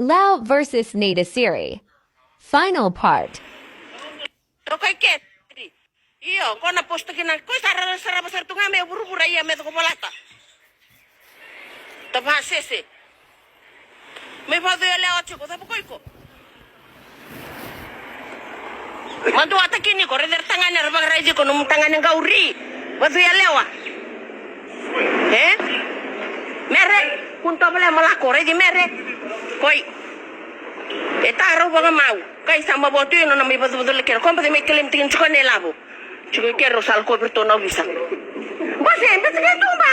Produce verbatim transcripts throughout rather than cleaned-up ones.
Lau versus Natasiri. Final part. Tokai ke. Io, qo na posto kina. Ko sa ra sarava sara tu ga me vuravura ia me coko volata. Tavasese. Me vacu yalewa tiko, cava ko iko? Maduataki niko, raici ra tagane, ra vakaraici iko, nomu tagane qauri. Vacu yalewa. E? Mere, kua ni tovolea mo lako, raici mere. Koi. E tarau vakamau. Kai sa mavoa tu ina na mai vacuvacu lekera. Ko baci mai kelemi tiki ni tiko na ilavo. Tiko i kere rau sa lakovi iratou na ovisa. Bose, bese kai tuba.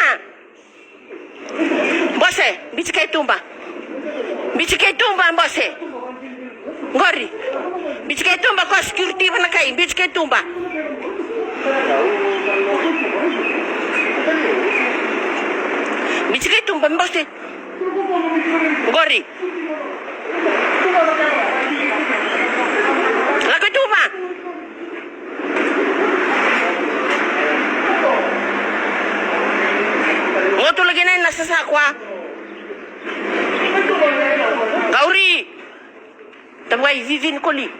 Bose, bici kai tuba. Bici kai tuba, bose. Qori. Bici kai tuba ko security vana kai, bici kai tuba. Bici kai tuba, bose. Qori. Lako i tuba. Qo tu laki nai na sasa kua. Qauri. Tavai cici ni koli.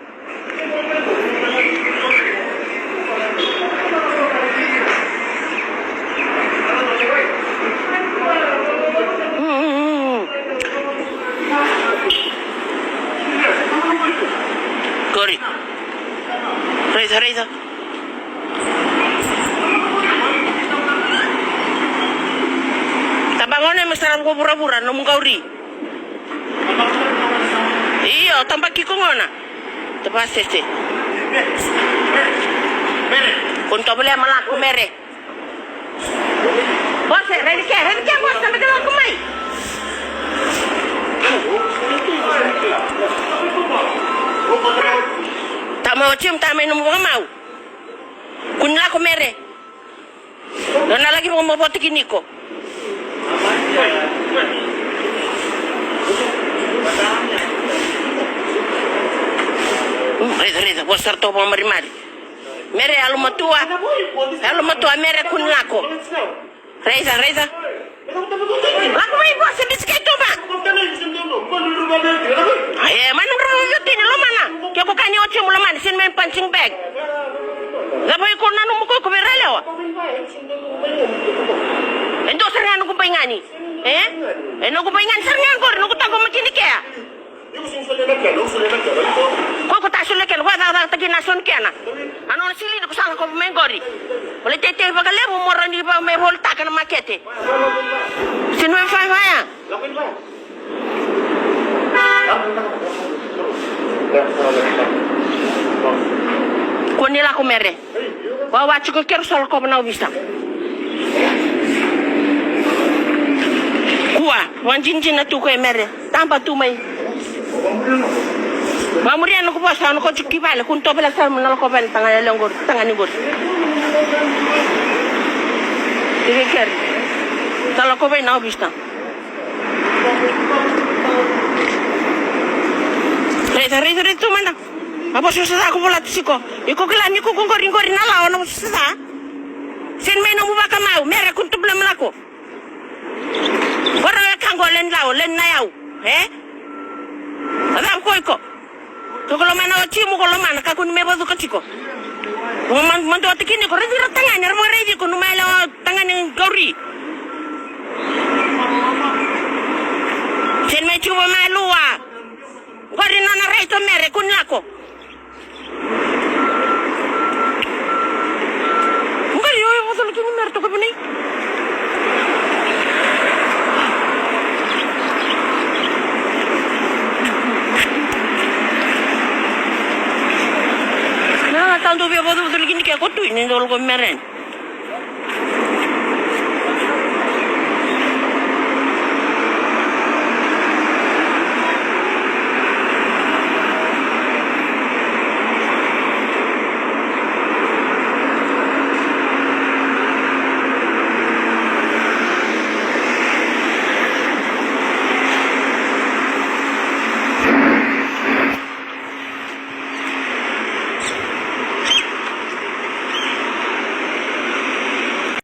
Qori. Raica, raica. Tabagone me sara vuravura nomu qauri. Io, tabaki ko gona. Tavasese. Kua ni tovolea mo lako mere. Bose, raici ke, raici ke, bose, me dela kumai. Tama o tim, tama inu mo mau. Kua ni lako mere. Dou na laki vakamavoataki niko. Mm, raica, raica, vosa sara tu vakamarimari. Mere, yalomatua. Yalomatua, mere, kua ni lako. Raica, raica. Lako mai, bose, bici kai tuba. E, mai na drau na tini lomana. Ke ko kani o timu lomana, sini mai punching bag. Cava iko nanuma ko iko vei ra yalewa? E dua sara ga noqu baigani. E? E noqu baigani sara ga qori, noqu taqomakini kea. Ko iko ta solia kena, ko cakacakataki na so ni kena. A nona silini ko sa lako mai qori. Vole teitei vakalevu mo rawa ni va me volitaka na makete. Sini mai fai fai ya. Kua ni lako mere. Wawa tiko kero sa lakova na ovisa. Kua, wadinadina tu ko e mere. Taba tu mai. Vamuria noqu vosa, au na kau tiko ki vale, kua ni tovolea sara mo na lakova na tagane yalewa qori, tagane qori. Tiko kero. Sa lakova na ovisa. Raica, raica, raica tu mada. A vosavosa ca ko vola tu siko. Iko kila ni ko qori, qori na lawa na vosavosa ca. Sini mai nomu vakamau, mere kua ni tovolea mo lako. Qori na weka qo lewe ni lawa, lewe ni na yau. E? A cava ko iko? Ko ko lomana o timu ko lomana, kakua ni me vacuka tiko. Mo ma-, maduataki niko, raici ira tagane, ra vakaraici iko, nomu yalewa tagane qauri. Sini mai tiko vamalua. Qori nona rai tu mere, kua ni lako. Qori, io, io, vacala kina mere toka vinai. Na, na, tadu via vacala kina ke ko tu, ni dolo ko mere.